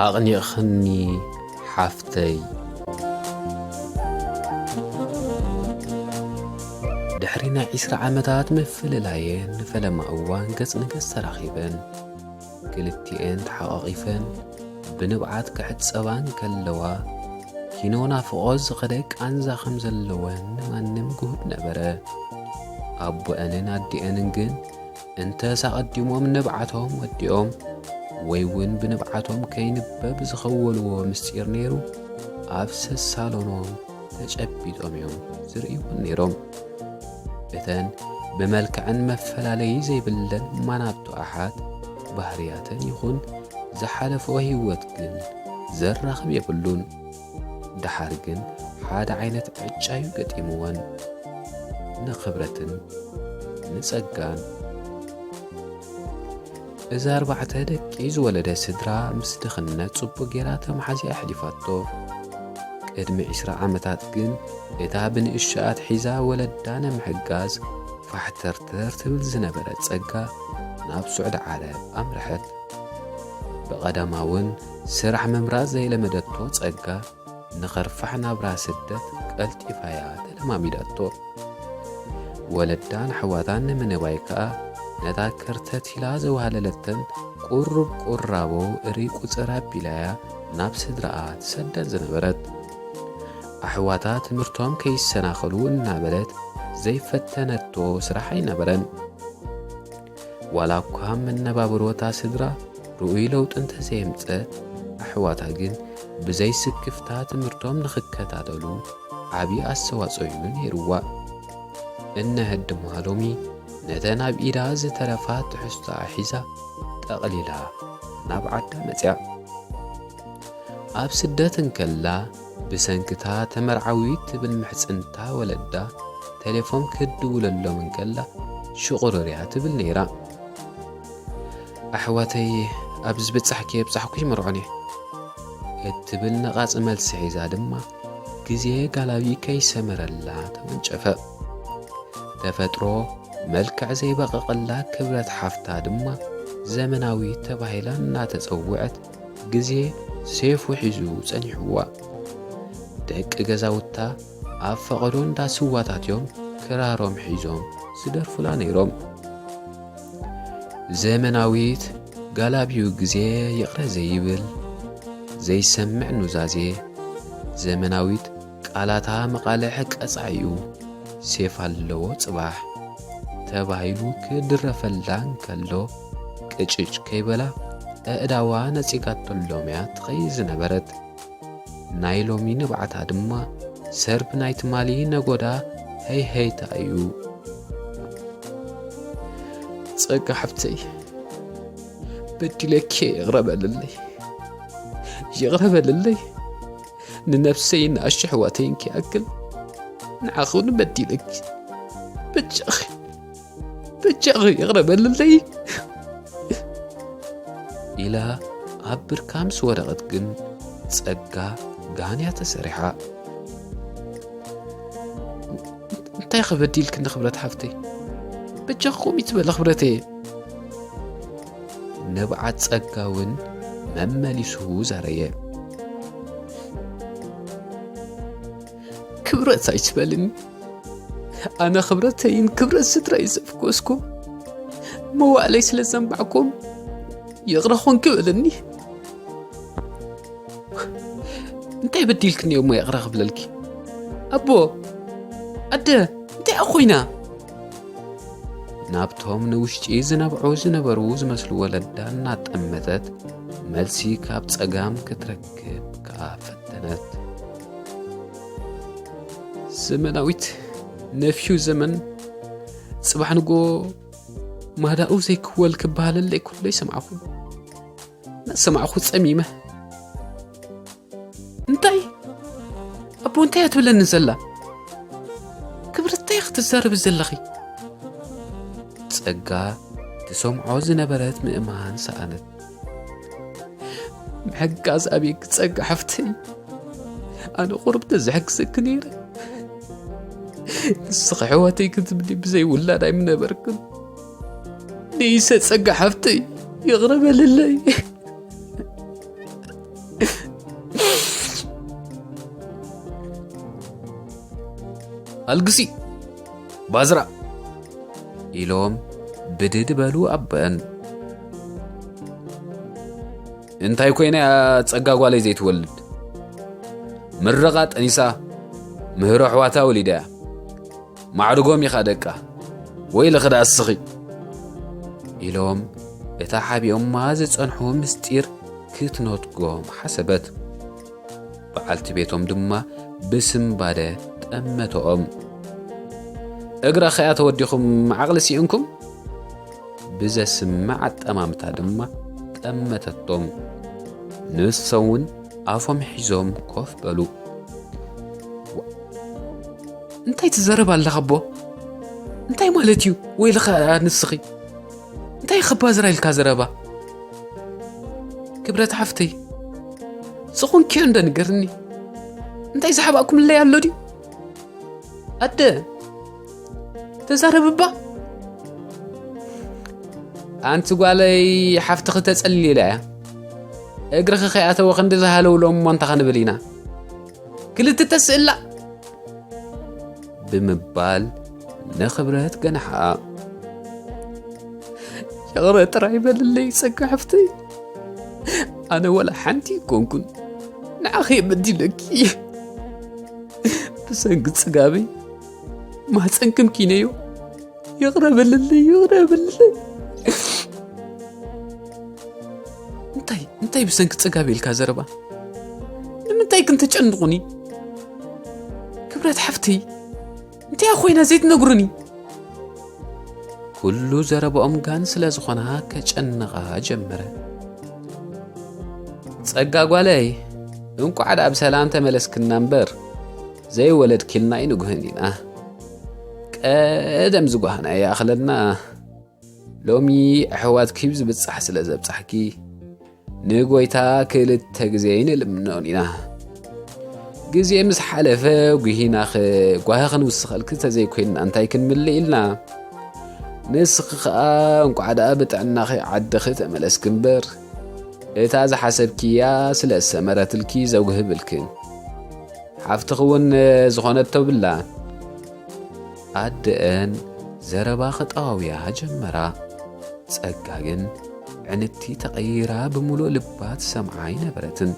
ኣቕኒቕኽኒ ሓፍተይ። ድሕሪ ናይ ዒስራ ዓመታት ምፍልላየን ንፈለማ እዋን ገጽ ንገጽ ተራኺበን፣ ክልቲኤን ተሓቋቒፈን ብንብዓት ክሕጸባ እንከለዋ፣ ኪኖ ናፍቖት ዝኸደ ቃንዛ ከም ዘለወን ንማንም ግሁድ ነበረ። ኣቦኣንን ኣዲኣንን ግን እንተስ ኣቐዲሞም ንብዓቶም ወዲኦም ወይ እውን ብንብዓቶም ከይንበብ ዝኸወልዎ ምስጢር ነይሩ፣ ኣብ ሰሳሎኖም ተጨቢጦም እዮም ዝርእይዎን ነይሮም። እተን ብመልክዐን መፈላለዪ ዘይብለን ማናቱ ኣሓት ባህርያተን ይኹን ዝሓለፈኦ ህይወት ግን ዘራኽብ የብሉን። ደሓር ግን ሓደ ዓይነት ዕጫ እዩ ገጢምወን፣ ንኽብረትን ንጸጋን። እዛ ኣርባዕተ ደቂ ዝወለደ ስድራ ምስ ድኽነት ጽቡቕ ጌራ ተመሓዚኣ ኣሕሊፋቶ። ቅድሚ ዒስራ ዓመታት ግን እታ ብንእሽቶ ኣትሒዛ ወለዳ ንምሕጋዝ ፋሕተርተር ትብል ዝነበረት ጸጋ ናብ ስዑዲ ዓረብ ኣምርሐት። ብቐዳማውን ስራሕ ምምራጽ ዘይለመደቶ ጸጋ፣ ንኸርፋሕ ናብራ ስደት ቀልጢፋ እያ ተለማሚዳቶ። ወለዳን ኣሕዋታን ንምንባይ ከኣ፣ ነታ ከርተት ኢላ ዘዋህለለተን ቁሩብ ቁራቦ እሪ ቁጽር ኣቢላ እያ ናብ ስድራኣ ትሰደን ዝነበረት። ኣሕዋታ ትምህርቶም ከይሰናኸሉ እናበለት ዘይፈተነቶ ስራሕ ኣይነበረን። ዋላ እኳ መነባብሮታ ስድራ ርኡይ ለውጢ እንተዘየምጸት፣ ኣሕዋታ ግን ብዘይ ስክፍታ ትምህርቶም ንኽከታተሉ ዓቢ ኣስተዋጽኦ እዩ ነይርዋ። እነሀ ድማ ሎሚ ነተን ኣብ ኢዳ ዝተረፋ ትሕዝቶኣ ሒዛ ጠቕሊላ ናብ ዓዳ መጽያ። ኣብ ስደት እንከላ ብሰንክታ ተመርዓዊት ትብል ምሕጽንታ ወለዳ ቴሌፎን ክትድውለሎም እንከላ ሽቑርር እያ ትብል ነይራ። ኣሕዋተይ ኣብ ዝበጻሕኪ የብጻሕኩ ይምርዖን እየ እትብል ነቓጽ መልሲ ሒዛ ድማ ግዜ ጋላቢ ከይሰመረላ ተወንጨፈ። ተፈጥሮ መልክዕ ዘይበቐቐላ ክብረት ሓፍታ ድማ ዘመናዊት ተባሂላ እናተጸውዐት ግዜ ሴፉ ሒዙ ጸኒሕዋ። ደቂ ገዛውታ ኣብ ፈቐዶ እንዳ ስዋታት እዮም ክራሮም ሒዞም ዝደርፉላ ነይሮም። ዘመናዊት ጋላቢው ግዜ ይቕረ ዘይብል፣ ዘይሰምዕ ኑዛዜ፣ ዘመናዊት ቃላታ መቓልሕ ቀጻዒኡ ሴፍ ኣለዎ ጽባሕ ተባሂሉ ክድረፈላ እንከሎ፣ ቅጭጭ ከይበላ ኣእዳዋ ነጺጋቶሎም እያ ትኸይድ ዝነበረት። ናይ ሎሚ ንብዓታ ድማ ሰርብ ናይ ትማሊ ነጎዳ ህይህይታ እዩ። ጸጋ ሓብተይ፣ በዲለኪ እየ፣ ይቕረ በልለይ፣ ይቕረ በልለይ። ንነብሰይ ንኣሽቱ ኣሕዋተይን ክኣክል ንዓኺ እውን በዲለኪ። በጃኺ፣ በጃኺ ይቕረ በልለይ። ኢላ ኣብ ብርካ ምስ ወደቐት ግን ጸጋ ጋንያ ተሰሪሓ። እንታይ ኸ በዲልክኒ ክብረት ሓፍተይ? በጃኺ ቁሚ ትበላ ክብረተየ። ንብዓት ጸጋ እውን መመሊሱ ዘረየ። ክብረት ኣይትበልኒ። ኣነ ክብረተይን ክብረት ስድራይ ዘፍኮስኩ መዋእለይ ስለ ዘንባዕኩም ይቕረ ኾንኪ በልኒ። እንታይ በዲልክኒ እሞ ይቕረ ክብለልኪ? ኣቦ፣ ኣደ፣ እንታይ ኮይና? ናብቶም ንውሽጢ ዝነብዑ ዝነበሩ ዝመስሉ ወለዳ እናጠመተት መልሲ ካብ ጸጋም ክትረክብ ከኣ ፈተነት። ዘመናዊት ነፍዩ ዘመን ጽባሕ ንጎ ማዳኡ ዘይክወል ክበሃለለይ ኩሎ ይሰማዕኹ። እናሰማዕኹ ጸሚመ። እንታይ? ኣቦ እንታይ እያ ትብለኒ ዘላ? ክብረት እንታይ ክትዛረቢ ዘለኺ? ጸጋ ትሰምዖ ዝነበረት ምእማን ሰኣነት። ምሕጋዝ ኣበይ ክጸጋ ሓፍተይ? ኣነ ቁሩብ ተዝሕግዘኪ ነይረ። ንስኺ ኣሕዋተይ ክትብሊ ብዘይ ውላድ ኣይምነበርክን። ንይሰ ጸጋ ሓፍተይ፣ ይቕረ በልለይ። ኣልግሲ ባዝራ፣ ኢሎም ብድድ በሉ ኣቦኣን። እንታይ ኮይና እያ ጸጋ ጓለይ ዘይትወልድ? ምርቓ ጠኒሳ፣ ምህሮ ኣሕዋታ ወሊዳ እያ። ማዕርጎም ኢኻ ደቃ፣ ወይ ለኸ ደኣ እስኺ፣ ኢሎም እታ ሓቢኦማ ዝጸንሑ ምስጢር ክትነትጎም ሓሰበት። በዓልቲ ቤቶም ድማ ብስምባደ ጠመተኦም። እግረ ኸያ ተወዲኹም ዓቕሊ ስኢንኩም? ብዘስምዕ ኣጠማምታ ድማ ጠመተቶም። ንሶም እውን ኣፎም ሒዞም ኮፍ በሉ። ዋ-፣ እንታይ ትዘረብ ኣለኻ ኣቦ? እንታይ ማለት እዩ? ወይልኻ ንስኺ? እንታይ ከባዝራ ኢልካ ዘረባ? ክብረት ሓፍተይ፣ ዝኾንክዮ እንዶ ንገርኒ። እንታይ ዝሓባእኩምለይ ኣሎ ድዩ? ኣደ፣ ተዛረብባ። ኣንቲ ጓለይ፣ ሓፍትኺ ተጸሊላ እያ። እግርኺ ከይኣተወ ክንዲ ዝሃለውሎ እሞ እንታይ ክንብል ኢና? ክልተ ተስእላ። ብምባል ንኽብረት ገንሓኣ። ይቕረ ጥራይ በልለይ ጸጋ ሓፍተይ። ኣነ ወላ ሓንቲ ኣይኮንኩን። ንዓኺ እየ በዲለኪ። ብሰንኪ ጽጋበይ ማህጸንክም ኪነዮ። ይቕረ በልለይ፣ ይቕረ በልለይ። እንታይ፣ እንታይ ብሰንኪ ጽጋብ ኢልካ ዘረባ? ንምንታይ ግን ተጨንቑኒ? ክብረት ሓፍተይ፣ እንታይ ኮይና ዘይትነግሩኒ? ኩሉ ዘረባኦም ጋን ስለ ዝኾና ከጨንቓ ጀመረ። ጸጋ ጓለይ፣ እንቋዕ ደኣ ብሰላም ተመለስክና እምበር፣ ዘይወለድኪልና ኣይንጉህን ኢና። ቀደም ዝጓህና ይኣኽለና። ሎሚ ኣሕዋትኪ ብዝብጻሕ ስለ ዘብጻሕኪ፣ ንጎይታ ክልተ ግዜ ኣይንልምኖን ኢና። ግዜ ምስ ሓለፈ፣ ጉሂናኸ ጓሂ ክንውስኸልኪ ተዘይኮይንና እንታይ ክንምልእ ኢልና? ንስኺ ኸኣ እንቋዕ ደኣ ብጥዕናኺ ዓድኺ ተመለስኪ እምበር፣ እታ ዝሓሰብክያ ስለ ዝሰመረትልኪ ዘውህብልክን። ሓፍትኺ እውን ዝኾነት ተብላ። ኣደአን ዘረባ ክጠዋውያ ጀመራ። ጸጋ ግን ዕንድቲ ተቐይራ ብምሉእ ልባ ትሰምዓ ኣይነበረትን።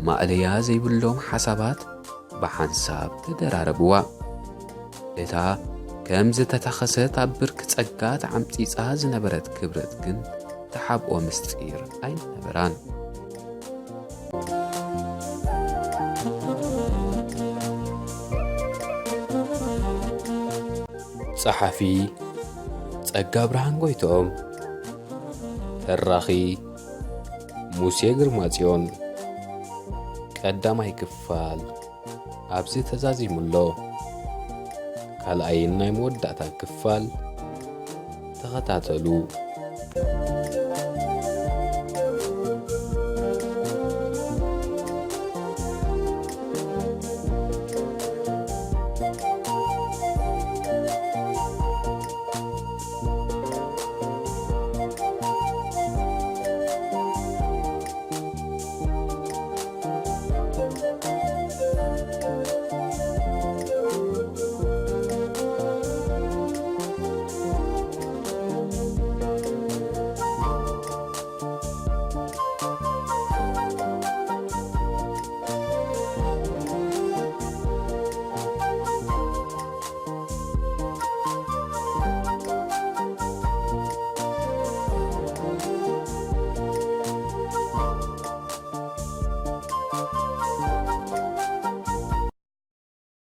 ማእለያ ዘይብሎም ሓሳባት ብሓንሳብ ተደራረብዋ። እታ ከም ዝተታኸሰት ኣብ ብርኪ ጸጋ ተዓምጺጻ ዝነበረት ክብረት ግን ትሓብኦ ምስጢር ኣይነበራን። ጸሓፊ ጸጋ ብርሃን ጎይትኦም፣ ተራኺ ሙሴ ግርማጽዮን። ቀዳማይ ክፋል ኣብዚ ተዛዚሙ ኣሎ። ካልኣይን ናይ መወዳእታ ክፋል ተኸታተሉ።